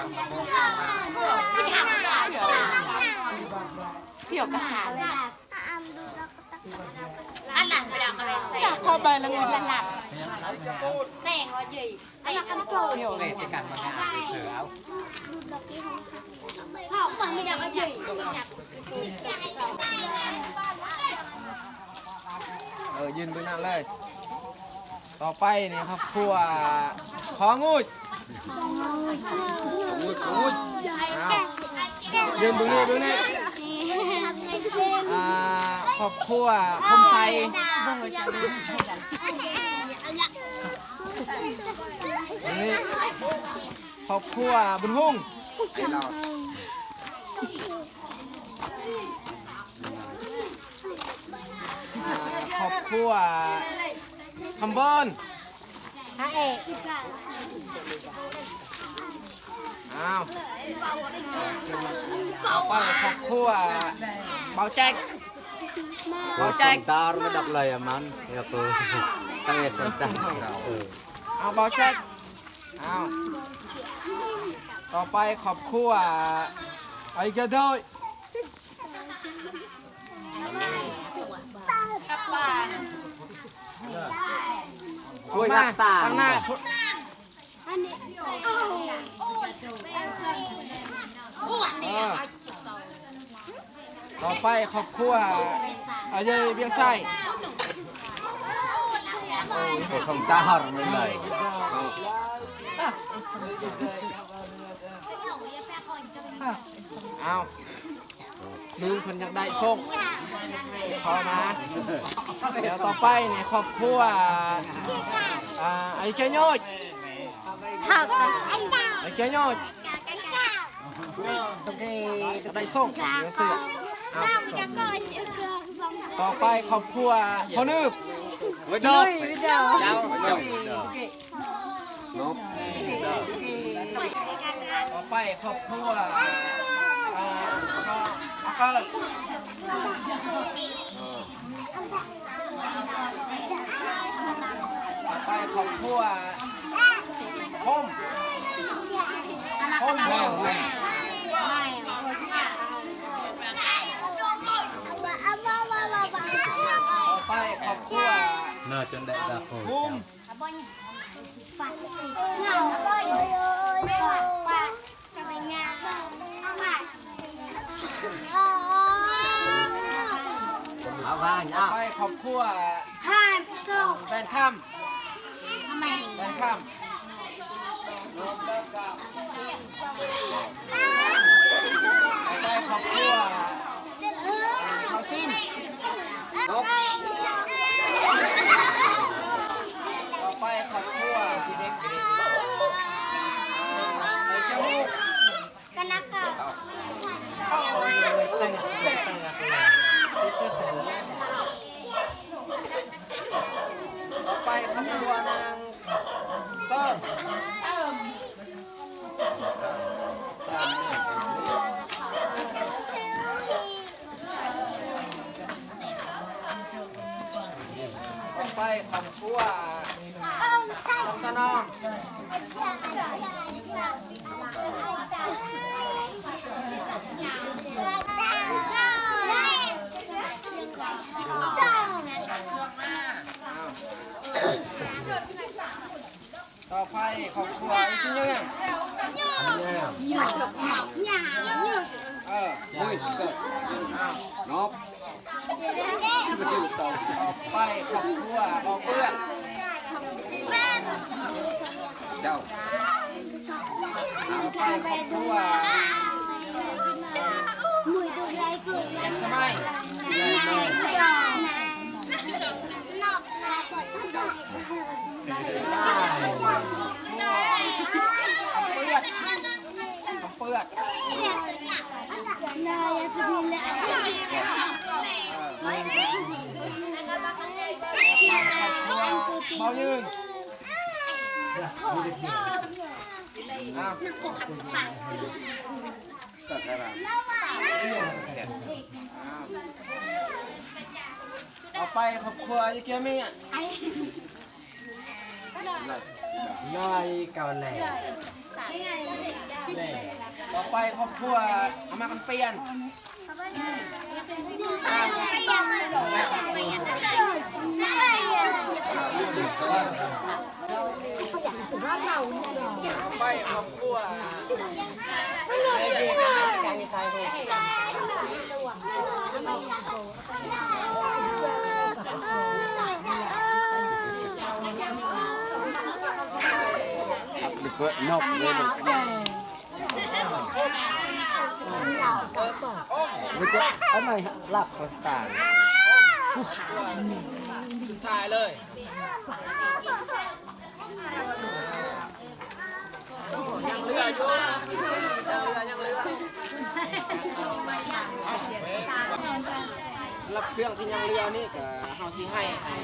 ດຽວກັນ ອັນນັ້ນໄປເອົາໄປໃສ່ ຂໍໃບລະເງິນລະຫຼັບ ແຕ່ງວ່າເຢີຍ ອັນນັ້ນກະໂປ ແມ່ນແຕ່ການມາງານເຊີເອົາ ສອງບາດ ເອີ ຢືນເບິ່ງນັ້ນເລີຍ. ຕໍ່ໄປນີ້ຄອບຄົວ ຂໍງູດ ຂໍງູດ ຂໍງູດ ອ້າວ ຢືນເບິ່ງນີ້ ເບິ່ງນີ້ ອ່າ ຄອບຄົວຄົມໄຊ ນີ້ ຄອບຄົວບຸນຮຸ່ງ ອ່າ ຄອບຄົວຄຳບອນ ພະເອກ ອ້າວ ຕໍ່ໄປຄອບຄົວເບົາແຈັກ ເບົາແຈັກ ດາວມາດັກເລີຍອະມັນ ເອີ ຕັ້ງແຕ່ຕົ້ນ ເອີ ເອົາ ເບົາແຈັກ ອ້າວ ຕໍ່ໄປຄອບຄົວໄອກະໂດຍ ໂອ້ຍ ອອກມາ ລັກຕາ ຕັ້ງໜ້າ ເອີ ຕໍ່ໄປຄອບຄົວອາເຢວຽງໄຊ ໂອ້ຍ ເປັນຂອງຕາຮອດແມ່ນໃດ ເອົາ ລຸງເພິ່ນຢາກໄດ້ໂຊກ ຂໍມາ ດຽວຕໍ່ໄປນີ້ຄອບຄົວ ອ່າ ໄອ້ແກ້ວໂຍດ ເຮົາກະ ໄອ້ແກ້ວໂຍດ ໄດ້ໂຊກ ດຽວເສື້ອ ເອົາ ຕໍ່ໄປຄອບຄົວພໍ່ໜຶບ ເອີ ດອກ ເຈົ້າ ເຈົ້າ ເຈົ້າ ເນາະ ຕໍ່ໄປຄອບຄົວ ເອີ ອາເກີດ ຕໍ່ໄປຄອບຄົວ ພົມ ພົມ ແມ່ນ ແມ່ນ ຕໍ່ໄປຄອບຄົວ ໜ້າຈົນໄດ້ດາໂຄ ບຸມ ເອົາໄປ ເອົາໄປ ເອົາ ໄປຄອບຄົວ ແຟນຄຳ ແຟນຄຳ ໄປຄອບຄົວ ເຂົາຊິມ ຕໍ່ໄປຄອບຄົວ ໄອ້ເຈົ້າ ກະນັກກະ ຕໍ່ໄປຄອບຄົວນາງເສີມ ຕໍ່ໄປຄອບຄົວທອງຕະນອງ ຕໍ່ໄປຄອບຄົວອີກເລື່ອງ ເອີ ເນາະ ໄປຄອບຄົວເບົາເປື້ອນ ເຈົ້າ ໄປຄອບຄົວ ສະໄໝ ເຈົ້າ ເປື້ອນ ເປື້ອນ ເບົາຍືນ ເອົາໄປຄອບຄົວຢູ່ເກຍມີ ເອົາ ນ້ອຍເກົ່າແຫຼະ ແນ່ ຕໍ່ໄປຄອບຄົວເອົາມາກັນປ່ຽນ ໄປຄອບຄົວ ນອກເລີຍ ມັນຈະເອົາໄມ້ລັບຕ່າງໆ ສຸດທ້າຍເລີຍ ຍັງເຫຼືອຢູ່ ຍັງເຫຼືອ ຍັງເຫຼືອ ສຳລັບເຄື່ອງທີ່ຍັງເຫຼືອນີ້ ກະເຮົາຊິໃຫ້ ໃຫ້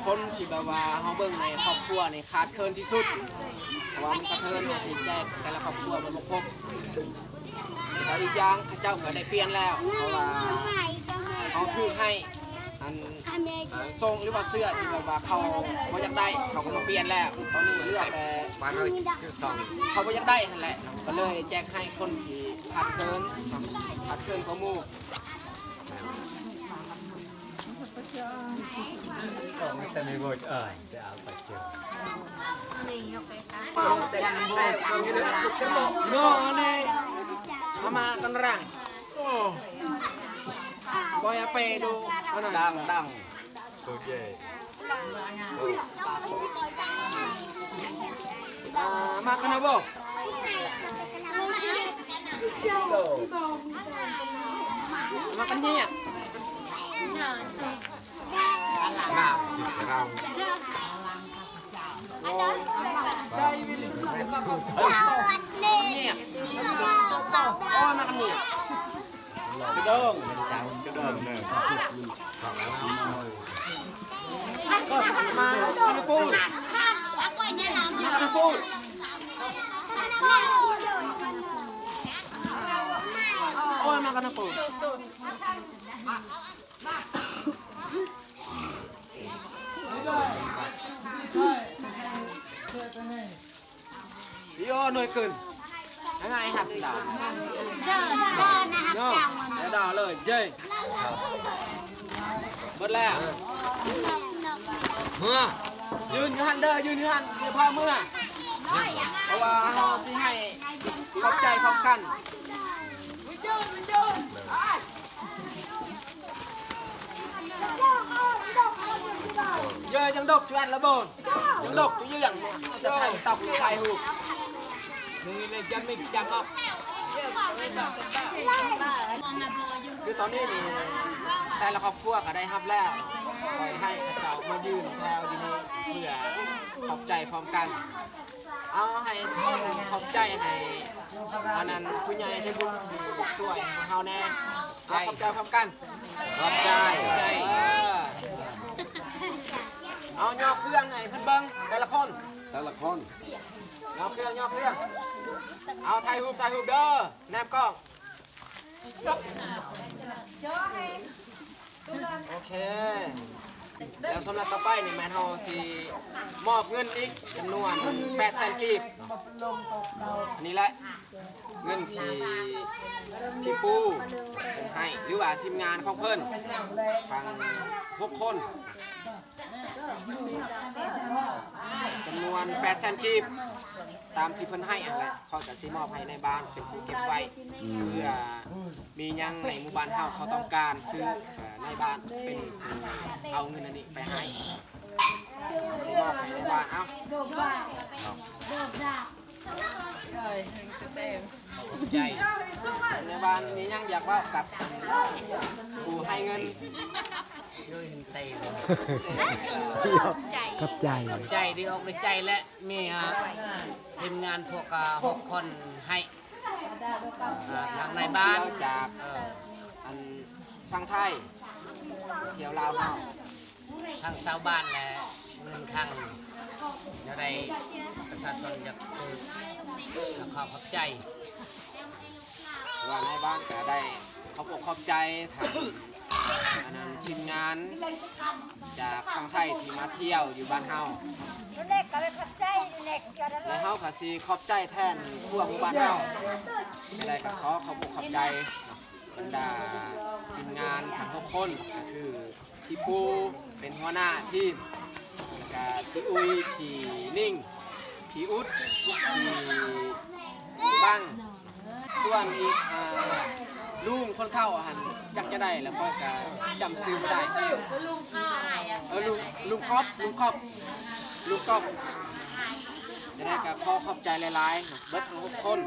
ຄົນທີ່ແບບວ່າເຮົາເບິ່ງໃນຄອບຄົວນີ້ຂາດເຂີນທີ່ສຸດ ເພາະວ່າມັນກະເທີນ ເຮົາຊິແຈກແຕ່ລະຄອບຄົວມັນບໍ່ຄົບ. ແລ້ວອີກຢ່າງເຂົາເຈົ້າກະໄດ້ປ່ຽນແລ້ວ ເພາະວ່າເຮົາຖືກໃຫ້ອັນ ອ່າ ສົ່ງ ຫຼືວ່າເສື້ອທີ່ແບບວ່າເຂົາບໍ່ຢາກໄດ້ ເຂົາກະມາປ່ຽນແລ້ວ ຕອນນີ້ເຫຼືອແຕ່ເຂົາບໍ່ຢາກໄດ້ຫັ້ນແຫຼະ ກະເລີຍແຈກໃຫ້ຄົນທີ່ຂາດເຂີນ ຂາດເຂີນກວ່າໝູ່. ເນາະ ອັນນີ້ເອົາມາກັນລະ ບໍ່ຢາກໄປດູອັນນັ້ນ ດັງໆ ໂອເຄ ອ່າ ມາກັນນະບໍ່ ມາກັນນີ້ ໂອ້ຍ ມາກັນນະປູ. ໂຍ ໜ່ວຍເກີນ ງ່າຍຮັບດາວ ເດີນ ເດີນນະຮັບ ເນາະ ຈ້າງມັນ ດາວເລີຍ ເຈ້ ເບິດແລ້ວ ເມືອ ຢືນຢູ່ຫັ້ນເດີ ຢືນຢູ່ຫັ້ນ ຢ່າພາເມືອ ເພາະວ່າເຮົາຊິໃຫ້ຂອບໃຈພ້ອມກັນ. ເຢີ ຍັງດົກຢູ່ອັນລະບໍ່? ຍັງດົກຢູ່ເຍືອງ ເຈົ້າຕັບຖ່າຍຮູບ ຄືຕອນນີ້ນີ້ ແຕ່ລະຄອບຄົວກະໄດ້ຮັບແລ້ວ ຂ້ອຍໃຫ້ເຂົາເຈົ້າມາຢືນແຖວຢູ່ນີ້ ເພື່ອຂອບໃຈພ້ອມກັນ. ເອົາ ໃຫ້ທຸກຄົນຂອບໃຈໃຫ້ ອັນນັ້ນ ຜູ້ໃຫຍ່ໃຈບຸນທີ່ຊ່ວຍເຮົາແດ່ ເອົາ ຂອບໃຈພ້ອມກັນ. ຂອບໃຈ ເອີ ເອົາ ຍໍເຄື່ອງໃຫ້ເພິ່ນເບິ່ງ ແຕ່ລະຄົນ ແຕ່ລະຄົນ ຍໍເຄື່ອງ ຍໍເຄື່ອງ ເອົາ ຖ່າຍຮູບ ຖ່າຍຮູບເດີ ແນບກ້ອງ ໂອເຄ ແລ້ວສຳລັບຕໍ່ໄປນີ້ແມ່ນເຮົາຊິມອບເງິນອີກຈຳນວນແປດແສນກີບ ອັນນີ້ແຫຼະ ເງິນທີ່ ທີ່ປູ່ເພິ່ນໃຫ້ ຫຼືວ່າທີມງານຂອງເພິ່ນທັງຫົກຄົນ ຈຳນວນແປດແສນກີບ ຕາມທີ່ເພິ່ນໃຫ້ຫັ້ນແຫຼະ ຂ້ອຍກະຊິມອບໃຫ້ນາຍບ້ານເປັນຜູ້ເກັບໄວ້ ອືມ ເພື່ອມີຫຍັງໃນໝູ່ບ້ານເຮົາ ເຂົາຕ້ອງການຊື້ ເອີ ນາຍບ້ານເປັນຜູ້ເອົາເງິນອັນນີ້ໄປໃຫ້ ຊິມອບໃຫ້ນາຍບ້ານ ເອົາ ຂອບໃຈ ໃນບ້ານມີຫຍັງຢາກເວົ້າກັບຜູ້ໃຫ້ເງິນ? ຂອບໃຈ ຂອບໃຈ ຂອບໃຈ ດີອອກດີໃຈແຫຼະ ມີ ອ່າ ທີມງານພວກ ອ່າ ຫົກຄົນໃຫ້ ອ່າ ທາງນາຍບ້ານ ຈາກ ເອີ ອັນຝັ່ງໄທ ທ່ຽວລາວເຮົາ ທັງຊາວບ້ານ ແລະ ເງິນຄັງ ແນວໃດປະຊາຊົນຢາກຊື້ ກໍຂໍຂອບໃຈ ວ່ານາຍບ້ານກໍໄດ້ຂອບອົກຂອບໃຈທາງ ອັນນັ້ນທີມງານຈາກຝັ່ງໄທທີ່ມາທ່ຽວຢູ່ບ້ານເຮົາ ແລະເຮົາກໍຊິຂອບໃຈແທນພວກບ້ານເຮົາ ຈັ່ງໃດກໍຂໍຂອບອົກຂອບໃຈບັນດາທີມງານທັງຫົກຄົນ ກໍຄື ທີ່ປູເປັນຫົວໜ້າທີມ ແລ້ວກະທີ່ອຸຍ ທີ່ນິງ ທີ່ອຸດ ທີ່ບັງ ສ່ວນອີກ ເອີ ລຸງຄົນເຖົ້າຫັ້ນ ຈັກຈະໄດ້ແລ້ວ ຂ້ອຍກະຈຳຊື່ບໍ່ໄດ້ ເອີ ລຸງ ລຸງກອບ ລຸງກອບ ລຸງກອບ ຈັ່ງໃດກະຂໍຂອບໃຈຫຼາຍໆ ເບິດທັງຫົກຄົນ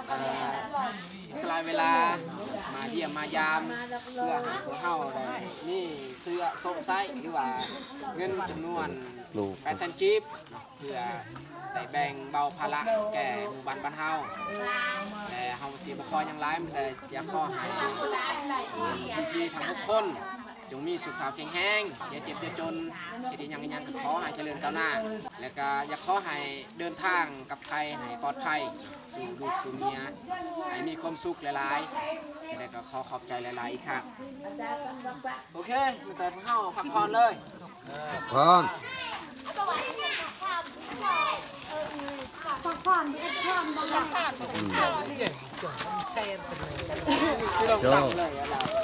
ເອີ ສະຫຼະເວລາມາຢ້ຽມມາຢາມ ເພື່ອໃຫ້ພວກເຮົາໄດ້ມີເສື້ອໂຊະໃຊ້ ຫຼືວ່າເງິນຈຳນວນແປດແສນກີບເນາະ ເພື່ອໄດ້ແບ່ງເບົາພາລະແກ່ໝູ່ບ້ານບ້ານເຮົາ ແລະເຮົາຊິບໍ່ຂໍຫຍັງຫຼາຍ ມີແຕ່ຢາກຂໍໃຫ້ພີ່ໆທັງຫົກຄົນ ຈົ່ງມີສຸຂະພາບແຂງແຮງ ຢ່າເຈັບຢ່າຈົນ ເຮັດອີ່ຫຍັງອີ່ຫຍັງກໍຂໍໃຫ້ຈະເລີນກ້າວໜ້າ ແລະກໍຢາກຂໍໃຫ້ເດີນທາງກັບໄທໃຫ້ປອດໄພ ສູ່ລູກສູ່ເມຍ ໃຫ້ມີຄວາມສຸກຫຼາຍໆ ຈັ່ງໃດກໍຂໍຂອບໃຈຫຼາຍໆອີກຄັ້ງ ໂອເຄ ມີແຕ່ພວກເຮົາພັກຜ່ອນເລີຍ ພັກຜ່ອນ ພັກຜ່ອນ ພັກຜ່ອນ ພັກຜ່ອນ ຄືລົງຕັ້ງເລີຍ ໂອ້